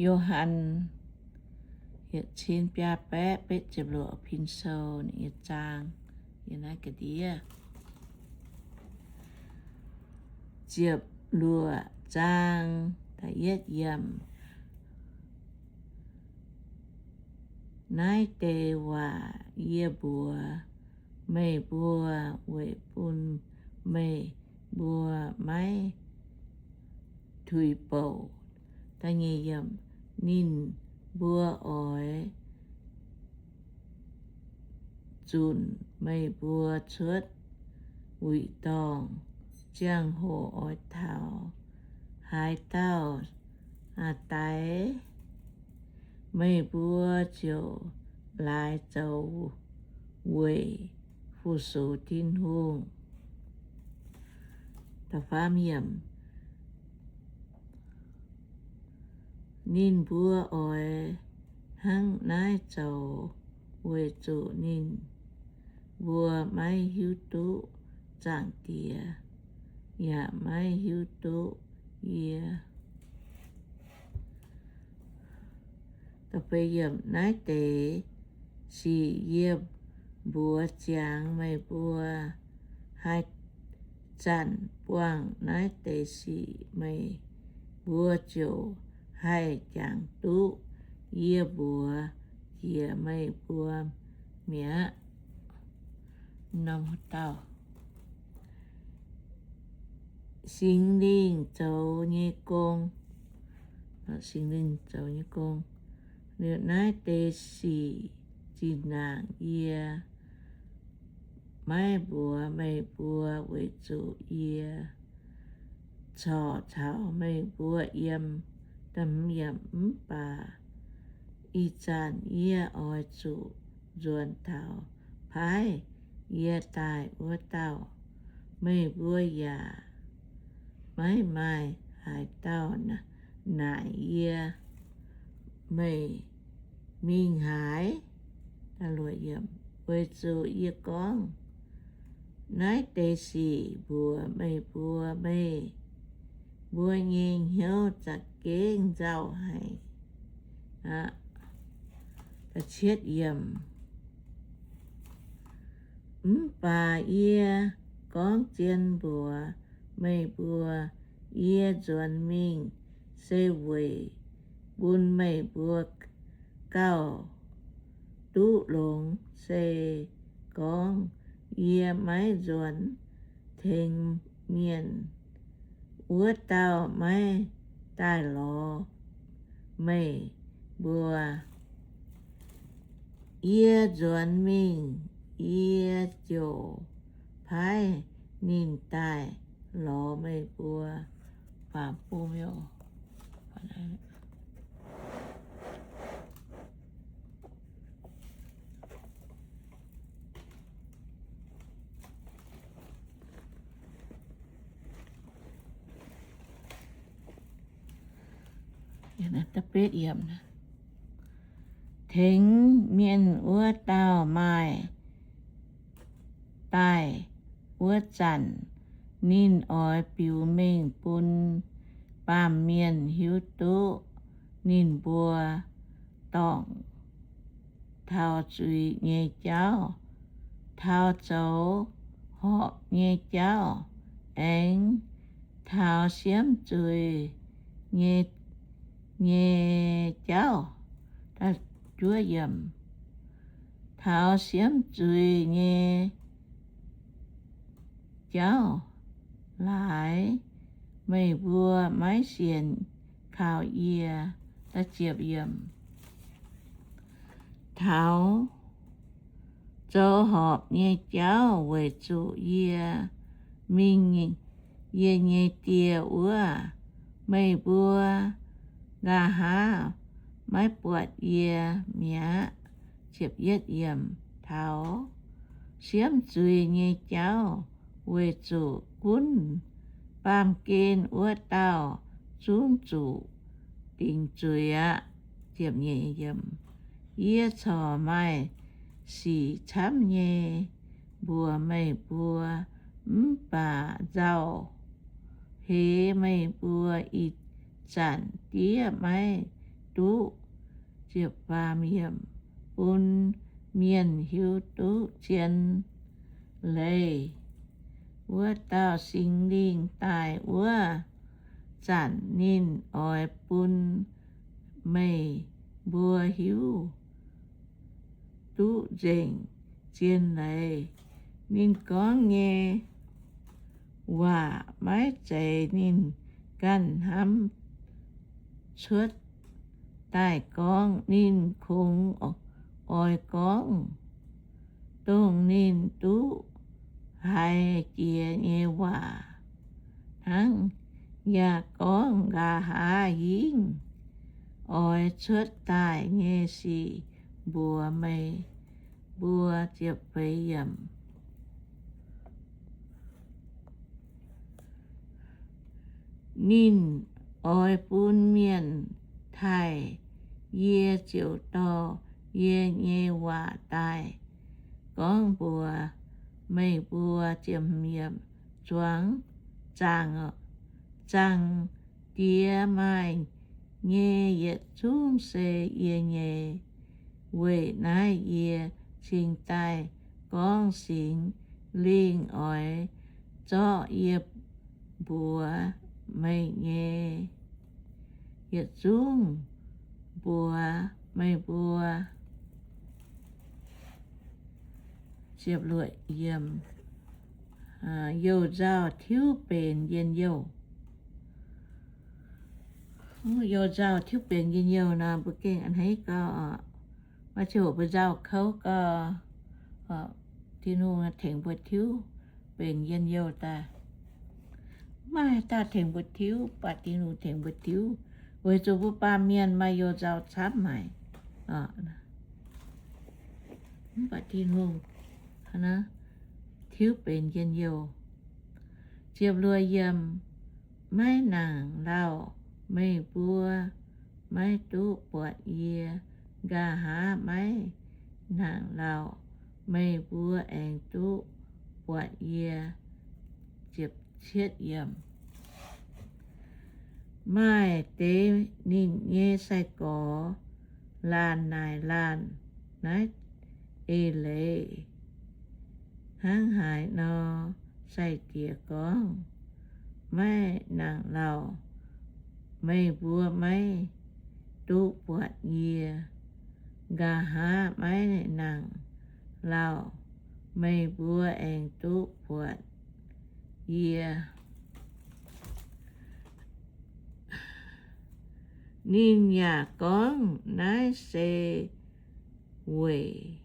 Yo^han yietc cin biaa baeqv betv ziepc luoqc pin sou nyei zaang, yie naaiv ga'ndiev. Ziepc luoqc zaang, da'yietv yiemc. Naaiv deix waac yie mbuox meih mbuo weic bun meih mbuo maiv tuix bouc. Da'nyeic yiemc. Ninh mbuo oix zunc meih mbuo cuotv wuic dorngh, ziangh hoc oix taux. Haaix dauh daix, meih mbuo ziouc laaix zoux weic fu-sux Tin-Hungh. Ninh mbuo oix hnangv naaiv zoux weic zuqc ninh mbuo maiv hiuv duqv Zaangc Diex, yaac maiv hiuv duqv yie. Naaiv deix sic yie mbuox ziangx meih mbuo. Haaix zanc buangh naaiv deix sic, meih mbuo ziouc haih jangx duqv yie mbuox jiex meih mbuo mi'aqv. Singx Lingh zoux nyei gong. Singx Lingh zoux nyei gong. Liuz naaiv deix sic zinh ndaangc yie maiv mbuox meih mbuo weic zuqc yie corc caux meih mbuo yiem. Mv baac ih zanc yie oix zuqc nzuonx taux paaiv yie daaih wuov dauh. Meih mbuo yaac maiv maaih haaix dauh naaic yie, meih mingh haaix? Weic zuqc yie gorngv naaiv deix sic mbuox meih mbuo, meih mbuo nyei hnyouv za'gengh nzauh haic aqv. Mv baac yie gorngv zien mbuox meih mbuo, yie nzuonx mingh se weic bun meih mbuo gauh duqv longx, se gorngv yie maiv nzuonx, tengx mienh wuov dauh maiv daaih lorz meih mbuo. Yie nzuonx mingh, yie ziouc paaiv ninh daaih lorz meih mbuo. Tengx mienh wuov dauh maaih daaih wuov zanc, ninh oix biux mengh bun baamh mienh hiuv duqv ninh mbuo dorngc taux zuiz nyei jauv, taux zoux horpc nyei jauv, aengx taux siemv zuiz nyei, nyei jauv. Taux siemv zuiz nyei jauv laaix, meih mbuo maiv sienx kaux yie. Taux zoux horpc nyei jauv weic zuqc yie mingh yie nyei Die wuov, meih mbuo nqa'haav maiv buatc yie mi'aqv. Taux siemv zuiz nyei jauv weic zuqc gunv baamh gen wuov dauh zungv zuqc dingc zuiz aqv. Yie corc maaih sic camv nyei mbuox meih mbuo, mv baac nzauh heix meih mbuo ih zanc diev maiv duqv bun mienh hiuv duqv zien leiz. Wuov dauh Singx Lingh daaih wuov zanc ninh oix bun meih mbuo hiuv duqv nzengc zien leiz. Ninh gorngv nyei waac maiv zeiz ninh ganh hnamv cuotv daaih gorngv. Ninh kungx oix gorngv dongh ninh duqv haiz jiex nyei waac hnangv, yaac gorngv nqa'haav hingv oix cuotv daaih nyei sic mbuox meih mbuo. Ninh oix bun mienh taaih yie ziouc dorh yie nyei waac daaih gorngv mbuox meih mbuo. Zuangx, zaangc, zaangc Diex maaih nyei yietc zungv se yie nyei. Weic naaiv yie cingx daaih gorngv Singx Lingh oix zorqv yie mbuox meih nyei yietc zungv mbuox meih mbuo. Youc nzauh tiuv benx njien-youh. Youc nzauh tiuv benx njien-youh nor, mbuo gengh a'hneiv gau oc. Maaih ziangh hoc mbuo nzauh kouv gau, Tin-Hungh tengx mbuo tiuv benx njien-youh daaih. Mv maaih haaix dauh tengx mbuo tiuv, mv baac Tin-Hungh tengx mbuo tiuv, weic zuqc mbuo baamh mienh maaih youc nzauh camv haic. Mv baac Tin-Hungh tiuv benx njien-youh. Ziepc luoqc yiemc, maiv nangc lauh meih mbuo maiv duqv buatc yie. Nqa'haav maiv nangc lauh meih mbuo aengx duqv buatc yie. Ziepc cietv yiemc, maaih deix ninh nyei sai-gorx laanh naaic laanh naaiv eix leiz hnangv haaix nor. Sai-Diex gorngv, maiv nangc lauh meih mbuo maiv duqv buatc yie. Nqa'haav maiv nangc lauh meih mbuo aengx duqv buatc yie. Ninh yaac gorngv, naaiv se weic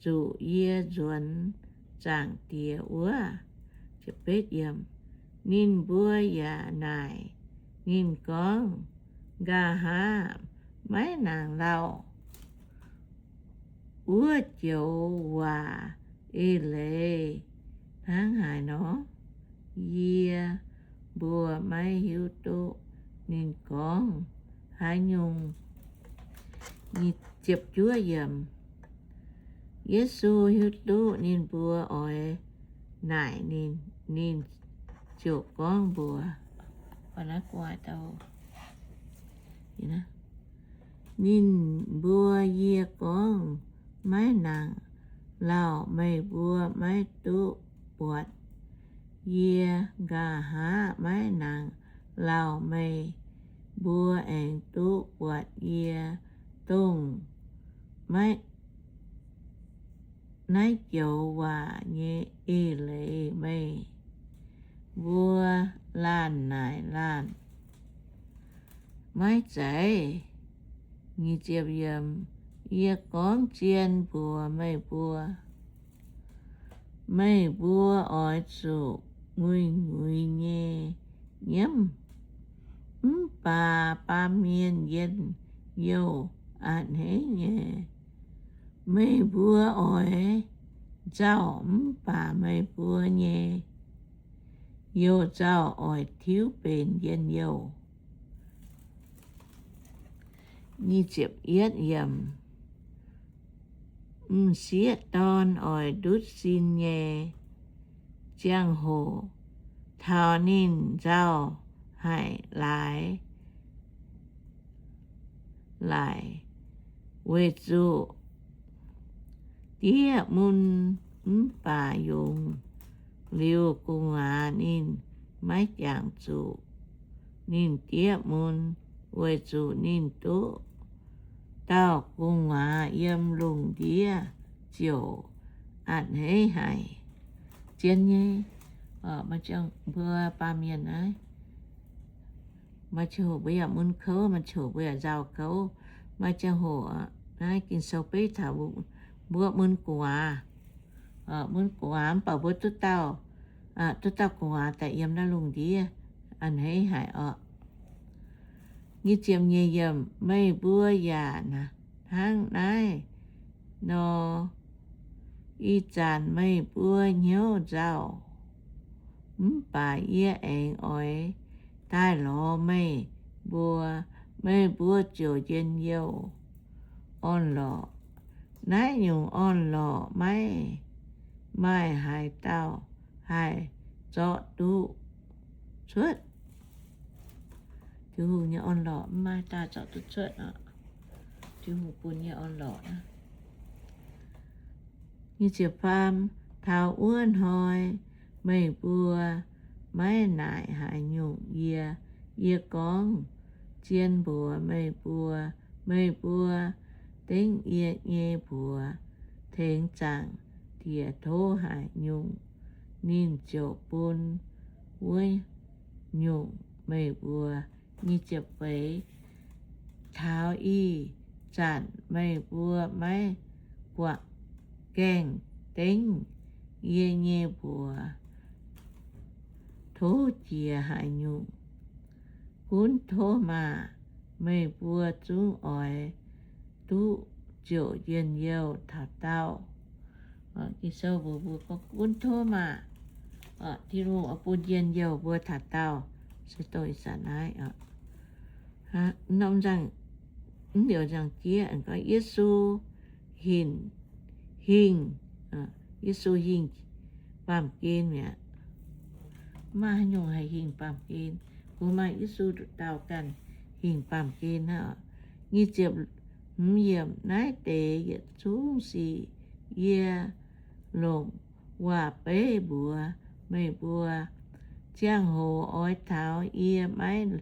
zuqc yie nzuonx Zaangc Diex wuov. Ninh mbuo yaac naaic ninh gorngv, nqa'haav maiv nangc lauh wuov joux waac eix leiz hnangv haaix nor. Yie mbuo maiv hiuv duqv ninh gorngv haaix nyungc. Yesu hiuv duqv ninh mbuo oix naaic ninh, ninh ziouc gorngv mbuox ninh mbuo, yie gorngv, maiv nangc lauh meih mbuo maiv duqv buatc yie. Nqa'haav maiv nangc lauh meih mbuo aengx duqv buatc yie, dongh maiv naaiv joux waac nyei eix leiz meih mbuo laanh naaic laanh maiv zeiz. Yie gorngv zien mbuox meih mbuo, meih mbuo oix zuqc nguiz-nguiz nyei nyiemv, mv baac baamh mienh njien-youh a'hneiv nyei. Meih mbuo oix nzauh, mv baac meih mbuo nyei youh nzauh oix tiuv benx njien-youh. M'sieqv dorn oix ndutv sin nyei ziangh hoc, taux ninh nzauh haic laaix, laic, weic zuqc diev mun. Mv baac yungz liuz gu'nguaaz ninh maiv jangx zuqc ninh diev mun, weic zuqc ninh duqv dauh gu'nguaaz yiem lungh ndiev ziouc a'hneiv haic. Zien nyei, mbuo baamh mienh naaiv, maaih ziangh hoc mbuo yaac mun kouv, maaih ziangh hoc mbuo yaac nzauh kouv, maaih ziangh hoc naaiv Ging-Sou beiv taux mbuo mun gu'nguaaz, mun gu'nguaaz mv baac mbuo duqv dauh, duqv dauh gu'nguaaz daaih yiem naaiv lungh ndiev, a'hneiv haic oc. Nyic ziepc nyeic yiemc, meih mbuo yaac hnangv naaiv nor, ih zanc meih mbuo hnyouv nzauh, mv baac yie aengx oix daaih lorz meih mbuo, meih mbuo ziouc njien-youh orn-lorqc. Naaiv nyungc orn-lorqc maiv maaih haaix dauh haih zorqv duqv cuotv. Tin-Hungh nyei orn-lorqc maiv maaih dauh zorqv duqv cuotv oc. Tin-Hungh bun nyei orn-lorqc. Nyic ziepc faam, taux wuov hnoi meih mbuo maiv naaic haaix nyungc yie. Yie gorngv zien mbuox meih mbuo, meih mbuo dengv yie nyei mbuox tengx Zaangc Diex tov haaix nyungc, ninh ziouc bun wuov nyungc meih mbuo. Nyic ziepc feix, taux ih zanc meih mbuo maiv guangc gaengh dengv yie nyei mbuox tov jiex haaix nyungc. Gunv tov maah! Meih mbuo zungv oix duqv ziouc njien-youh taux daauh. Ging-Sou mbuox mbuo gorngv gunv tov maah! Tin-Hungh oix bun njien-youh mbuo taux daauh. Se dongh ih zanc naaiv, norm nzangc, mv liouc nzangc jieqv gorngv Yesu hingh, hingh, Yesu hingh baamh gen mi'aqv. Maiv maaih haaix nyungc haih hingh baamh gen. Mbuo maaih Yesu nduqc dauh ganh hingh baamh gen hnangv. Nyic ziepc hmz yiemc, naaiv deix yietc zungv sic yie longc waac-beiv mbuox meih mbuo. Ziangh hoc oix taux yie maiv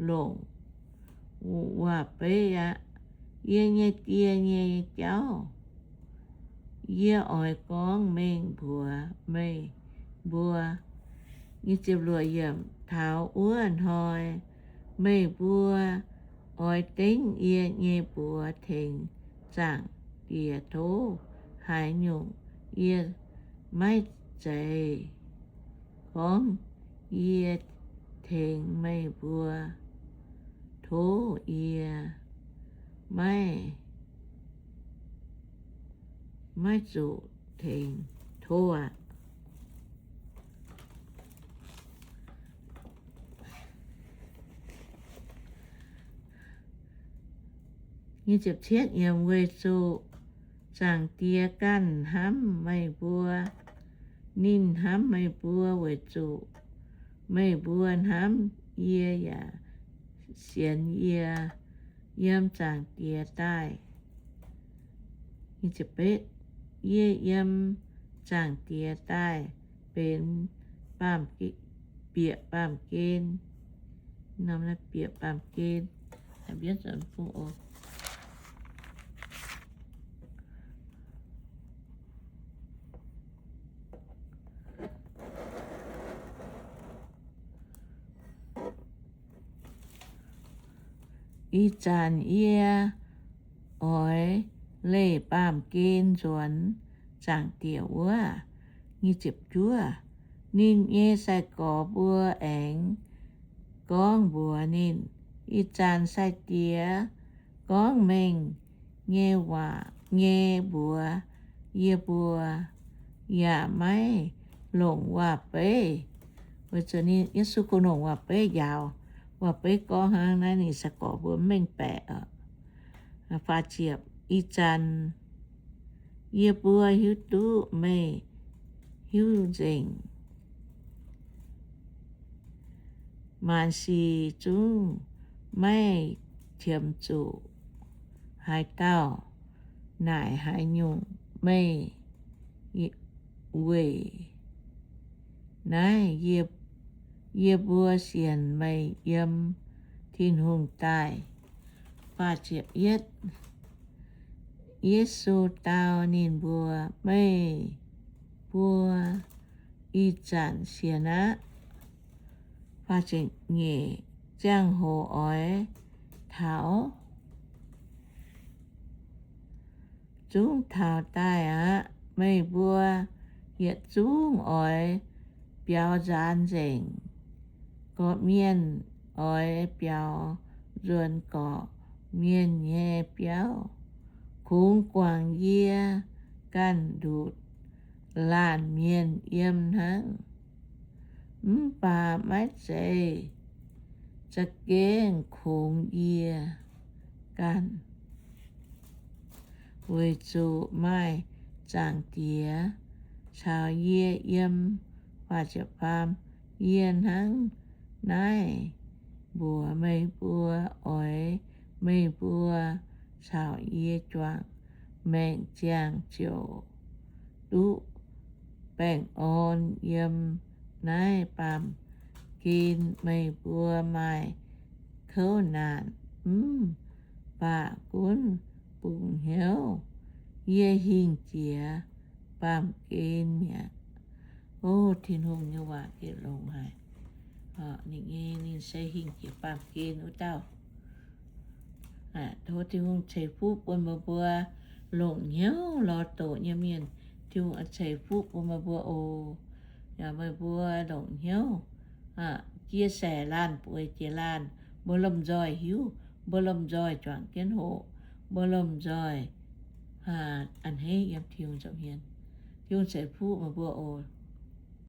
longc waac-beiv aqv. Yie nyei Die nyei jauv yie oix gorngv mengh mbuox meih mbuo. Taux wuov hnoi meih mbuo oix dengv yie nyei mbuox tengx Zaangc Diex tov haaix nyungc, yie maiv zeiz gorngv yie tengx meih mbuo tov. Yie maiv, maiv zuqc tengx tov aqv. Weic zuqc Zaangc Diex ganh hnamv meih mbuo. Ninh hnamv meih mbuo weic zuqc meih mbuo hnamv yie yaac sienx yie yiem Zaangc Diex daaih. Yie yiem Zaangc Diex daaih benx baamh, bieqc baamh gen. Bieqc baamh gen. Ih zanc yie oix leih baamh gen nzuonx Zaangc Diex wuov. Ninh nyei sai-gorx mbuo aengx gorngv mbuox ninh, Ih zanc sai-diex gorngv mengh nyei waac nyei mbuox yie mbuo yaac maiv longc waac-beiv. Weic zuqc ninh, Yesu kungx longc waac-beiv njaaux. Waac-beiv gorngv hnangv naaiv, ninh sai-gorx mbuo mv mengh baeqc oc. Faah ziepc, Ih zanc yie mbuo hiuv duqv meih hiuv nzengc maanc sic zungv maiv qiemx zuqc. haaix dauh naaic haaix nyungc meih weic naaiv yie mbuo sienx meih yiem Tin-Hungh daaih. Yesu dau ninh mbuo, Meih mbuo ih zanc sienx aqv. Ziangh hoc oix taux zungv taux daaih aqv. Meih mbuo yietc zungv oix biaux nzaanx nzengc. Gorqv-mienh oix biaux nzuonx gorqv-mienh nyei biauv. Kungx guangc yie ganh ndutc laanh mienh yiem hnangv, mv baac maiv zeiz za'gengh kungx yie ganh, weic zuqc maaih Zaangc Diex caux yie yiem. Yie hnangv naaiv mbuox meih mbuo, oix meih mbuo caux yie juangc maengc ziangh ziouc duqv baengh orn yiem naaiv baamh gen. Meih mbuo maaih kouv naanc, mv baac gunv bungx hnyouv. Yie hingh jiex baamh gen mi'aqv. O, Tin-Hungh nyei waac gengh longx haic. Ninh nyei, ninh se hingh jiex baamh gen wuov dauh. Tov Tin-Hungh ceix fuqv bun meih mbuo longc hnyouv lorz doqc nyei mienh. Tin-Hungh ceix fuqv bun meih mbuo oc. Yaac meih mbuo longc hnyouv chia sẻ laanh bueix jiex laanh. Mbuo lomh nzoih hiuv, mbuo lomh nzoih juangc jienv hoqc, mbuo lomh nzoih a'hneiv yiem Tin-Hungh nza'hmien. Tin-Hungh ceix fuqv meih mbuo oc.